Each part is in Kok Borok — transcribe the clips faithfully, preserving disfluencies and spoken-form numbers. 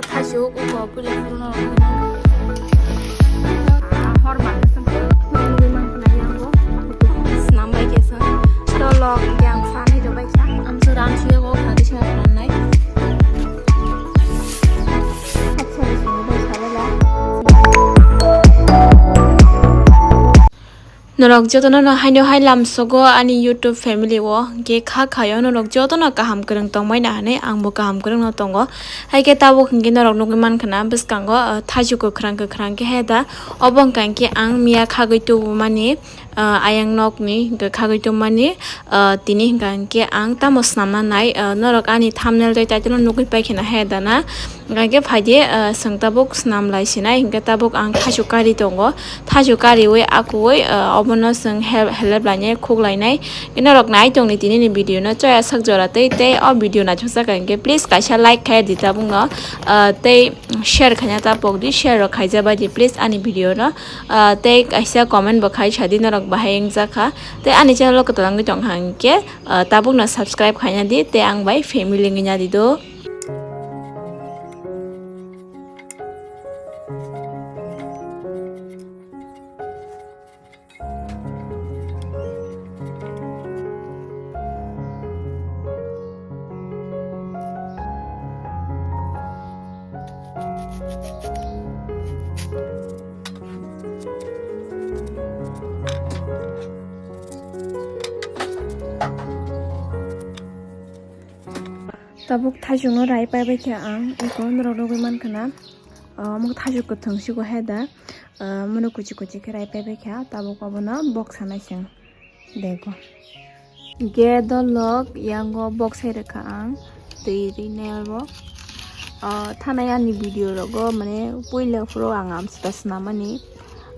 Thaichuk uko puila phuru no hor manwi swnam bai khe swn. Dolok yang fan hido bai kha. Amsu ran suya go khati sa ran nai. Norok jotono no haino hai lamsogo ani YouTube family o, hwnkhe kha khaio norok jotono kaham kwrwng tongmani hinwi angbo kaham kwrwngno tongo. Hai khe tabuk hwnkhe norok nugwi mankha na bwskango, ah, thaichuk kwkhwrang kwkhwrang khe hai da. Obo hwnkha hwnkhe ang miya khagwi tubumani, ah, ayang nokni hwnkhe khagwi tubumani, ah, tini hwnkha hwnkhe ang tamo swnamna nai, ah, norok ani thumbnail tei title o nugwi paikha na hai da na. Hingke phaidi, ah, chwng tabuk swnam lai sinai, hingke tabuk ang thaichuk kari tongo. Thaichuk kariwi akuwi, ah, obono chwng help, help lainai, khuk lainai. Norok nai tongni tini ni video no chaya sak jora tei, tei o video naithok saka hingke please kaisa like khai di tabuk no, ah, tei share khaina ta pok di, share rok khaija bai di please ani video no, ah, tei kaisa comment bo khai sa di norok bahai wngjakha. Tei ani channel o kwtal wngwi tongkha hingke, ah, tabuk no subscribe khaina di tei ang bai family wngwi na di do. Tabuk thaichukno rai paibai kha ang, eko norok nugwi mankha na, ah, omo thaichuk kwthwng sigo hai da, ah, mono kuchi kuchi khe rai paibai kha, tabuk obono boksa nai chwng dego. Hingke dolok yango boksai rwkha ang twi rinai bo, ah, thanai ani video rogo mane puila phuru ang amswkha swnamani,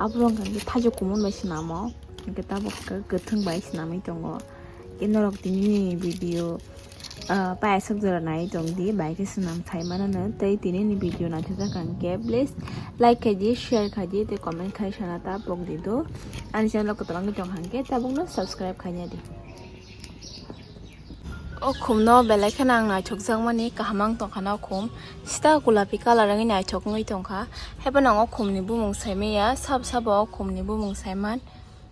aphuru wngkha khe thaichuk kumun bai swnamo, hingke tabuk kwthwng bai swnamwi tongo. Hingke norok tini video, ah, paisuk jora nai tong di, bai khe swnam sai mano no. Tei tini ni video naithok jak hwnkhe please like khai di, share khai di, tei comment khai sana ta pok di do. Ani channel o kwtal wngwi tong hwnkhe tabuk no subscribe khaina di. O khum no belai kheno ang naithok jak mani, kaham ang tong kha na o khum. Sita gulapi colour wngwi naithok wngwi tong kha. Haiphano ang o khum ni bumung sai maya, sabo sabo o khum ni bumung sai man.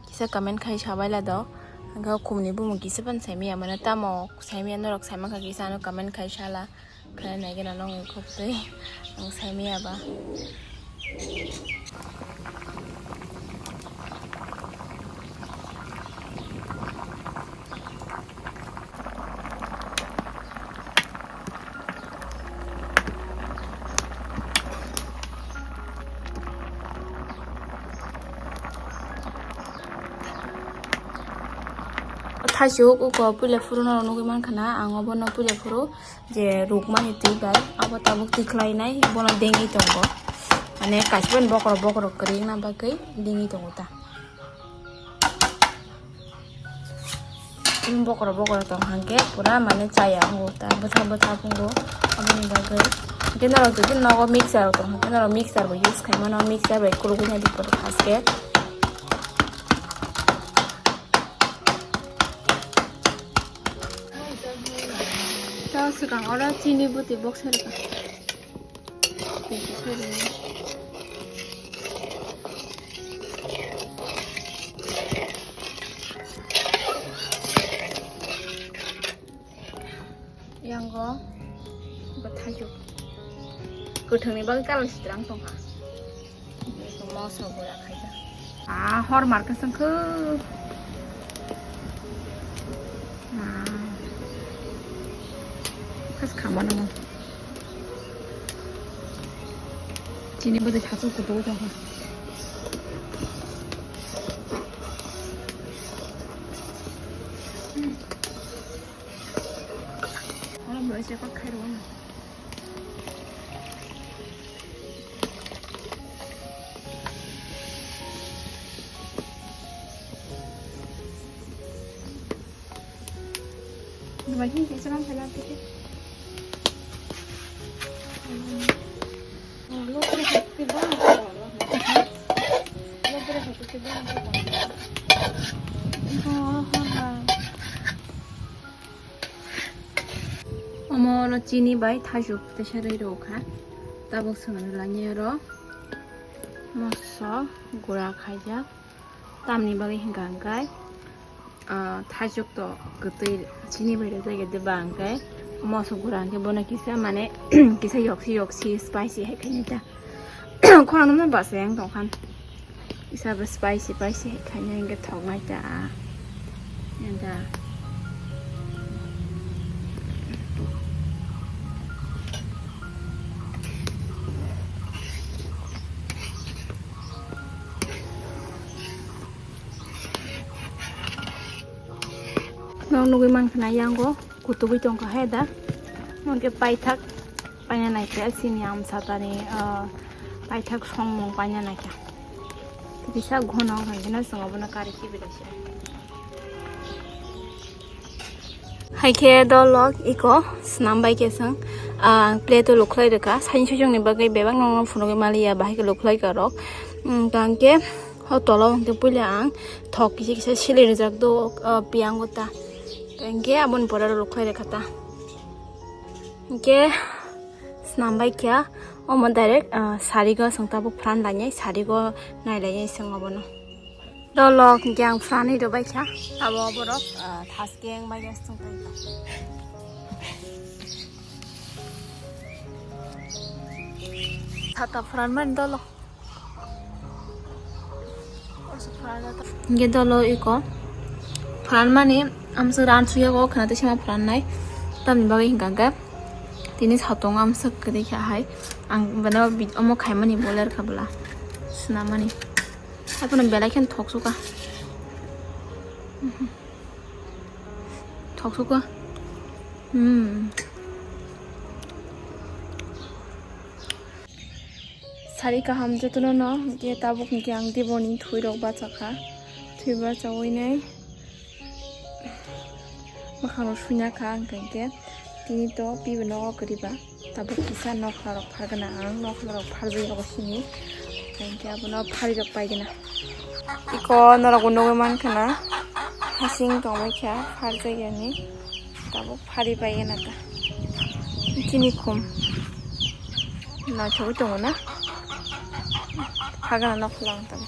Kisa comment khai sabai la do. Hwnkhe o khumni bumung kisa phano saimaya mano, tamo saimaya norok saimankha kisa ano comment khai sala. Khe naigena nongni khok twi ang saimaya ba. Thaichuk uko puila phuru norok nugwi mankha na, ang obono puila phuru je rukmani twi bai abo tabuk tikhlainai bono dengwi tongo, mane kaisa bokhorok bokhorok kwrwi wngna bagwi dengwi tongo ta. Bokoro bokoro tong hwnkhe pura mane chaya wngo ta, bwthak bwthak wngo. Aboni bagwi hwnkhe norok jodi nogo mixer rok tong hwnkhe norok mixer bo use khai mano, mixer bai khulugwi nai di borok haske. Ta swkang oro chini bwtwi boksai rwkha. Yango bwthaichuk kwthwngni bagwi kalang sitrang tongkha. Moso gura khaida. Ah, hor markhe songkhe. Ah. Khas khamano. Chini bwdwi thachuk kutuk wngkha. Oro bo se kok khai rw. Dubai hin ke salam salam ke. Lo pre hati ba. Lo pre hati ba. Oh, ha, ha. Chini bai thaichuk teisa rwi rw kha. Tabuk swng rwlani oro moso gura khaijak. Tamni bagwi hwnkha hwnkhe, ah, thaichuk to kwtwi chini bai rwjak ya de ba hwnkhe moso gura hwnkhe bono kisa mane kisa yoksi yoksi spicy hai khainai ta. Khorang no bwsai ang tongkha. Isa bo spicy, spicy hai khaina hingke thoknai ta. Enda. Nok nugui mankha na yango kutugui tongkha hai da. Hingke paithak paina naikhe chini amsatani, ah, paithak songmung paina naikhe. Kisa ghono hwnkhe no chwng abono kari khibi rwse. Haikhe dolok iko swnam bai khe chwng, ah, plate o lukhlai rwkha. Saini sujokni bagwi bebak nokno phunugwi maliya, bahai khe lukhlai kha rok. Hwnkhe o tola o hwnkhe puila ang thok kisa kisa sili rijak do, ah, piyang o ta. Hwnkhe aboni pore aro lukhlai rwkha ta. Hwnkhe swnam bai kha omo direct, ah, sarigo chwng tabuk pran lainai, sarigo nai lainai chwng obono. Dolok hwnkhe ang pranwi rw bai kha, abo borok, ah, thaskeng bai kha chwng tong kha. Sata pran mani dolok. Hingke dolo iko pran mani amsa ran suya go khana tei sima pran nai tamni bagwi hingka hingke tini satung amsa kwrwi kha hai ang bana omo khaimani boler kha bwla swnamani abono belai kheno thok suka thok suka hmm. Sari kaham jotono no, hingke tabuk hingke ang diboni thwi rok bachakha. Thwi bachawi nai mwkhang rok suina kha, hingke hingke tini to pibo nogo kwrwi ba. Tabuk kisa nokhla rok phargana ang, nokhla rok pharjai rogo sini. Hingke abono phari rok paigana. Iko norok bo nugwi mankha na, hasing tongwi kha, pharjai yani. Tabuk phari bai gana ta. Chini khum. Naithogwi tongo na. Phagana nok lang tamo.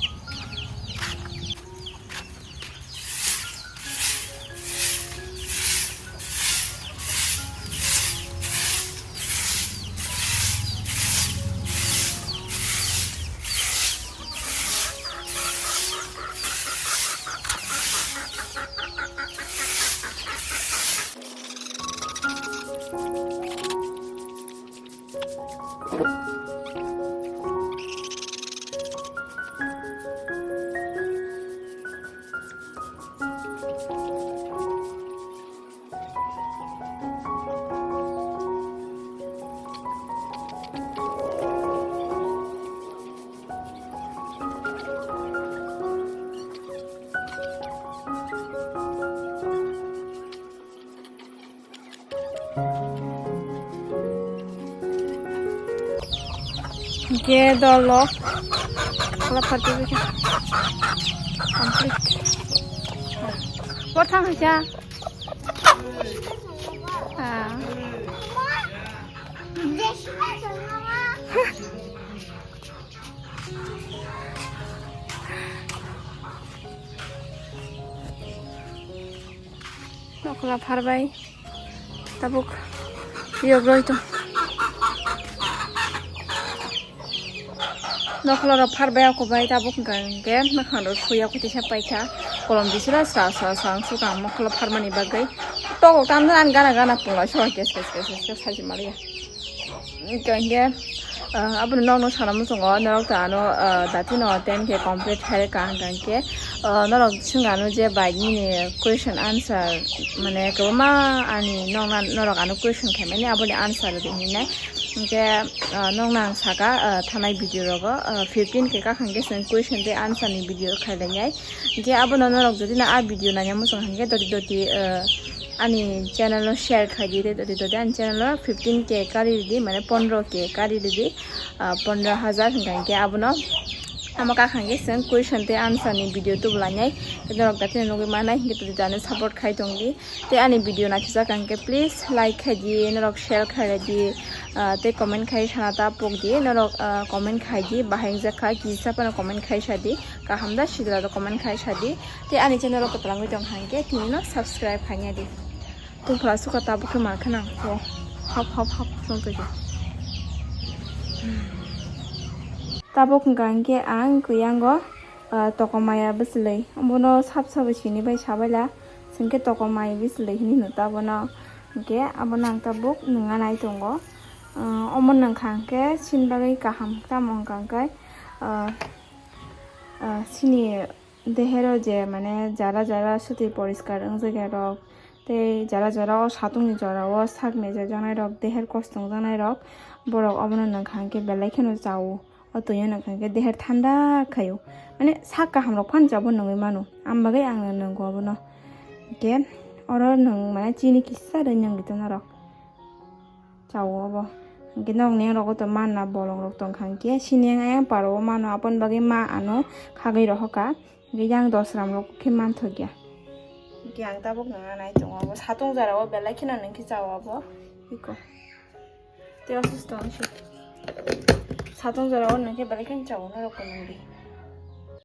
Hingke dolo kala party bikhe complete. Por thang hacha. Ah. Nokla pharbai. Tabuk yogroi to. Nokla rok pharbai ako bai tabuk hwnkha hwnkhe mwkhang rok suya kutisa paikha. Kolom bisila sa sa sa ang sukha ang nokla pharmani bagwi. Tokok tamjani gana gana pungla sokha kes kes kes kes kes saji maliya. Hingke, ah, aboni nokno sana muchungo, norok to ano, ah, datino ten K complete khairokha hingka hingke, ah, norok swngano je bike nini question answer, mane kwbangma ani nokna, norok ano question khaimani aboni answer ri hinai. Hingke, ah, nokno ang saka, ah, thanai video rogo, ah, fifteen K kakhang khe chwng question tei answer ni video khailainai. Hingke abono norok jodi no a video nanya muchung hingke doti doti, ah, ani channel o share khai di, tei tei tei ani channel o fifteen K kari ridi, mane pondro K kari ridi, ah, pondro hajar hingka hingke abono Amo kakhang khe chwng question tei answer ni video tubulainai. Norok dakheno nugwi manai, hinkhe twi dano support khai tongdi. Tei ani video naithokjak kha hinkhe please like khai di, norok share khai di, ah, tei comment khai sana ta pok di. Norok, ah, comment khai di, bahai wngjak kha kisa phano comment khai sa di. Kaham da sidra rok comment khai sa di. Tei ani channel o kwtalangwi tong kha hinkhe tini no subscribe khaina di. Tungphla suka tabuk khe mankha nang. O, hap, hap, hap, chwng twi di. Tabuk hwnkha hinkhe ang kwiyango, ah, tokomaya bwchwlwi. Omono sap sabo sini bai sabaila. Chwng khe tokomai bwchwlwi hinwi hino ta abono. Hinkhe abono ang tabuk nungna nai tongo. Ah, omo nungkha hinkhe chini bagwi kaham tamo hwnkha hinkhe, ah, ah, chini dehero je mane jara jara swtwi poriskar wngjakya rok, tei jara jara o satungni jora o sak mejajaknai rok, deher kosto wngjaknai rok, borok obono nungkha hinkhe belai kheno chao. O twino nungkha hinkhe deher thanda khaio. Mane sak kaham rok phano chabo nungwi mano. Am bagwi ang nungo obono. Hinkhe oro nwng mane chini kisa rwi nwng di tono rok. Chao obo. Hinkhe nok ni rok to manna bolong rok tongkha hinkhe sini ang ayang paro o mano aboni bagwi ma ano khagwi rohoka. Hinkhe yang dosram rok khe manthokya. Hinkhe ang tabuk nungna nai tongo obo satung jora o belai kheno nungkhe chao obo. Iko. Tei osusto wngsi. Satung jora o nungkhe belai kheno chao norok ko nungdi.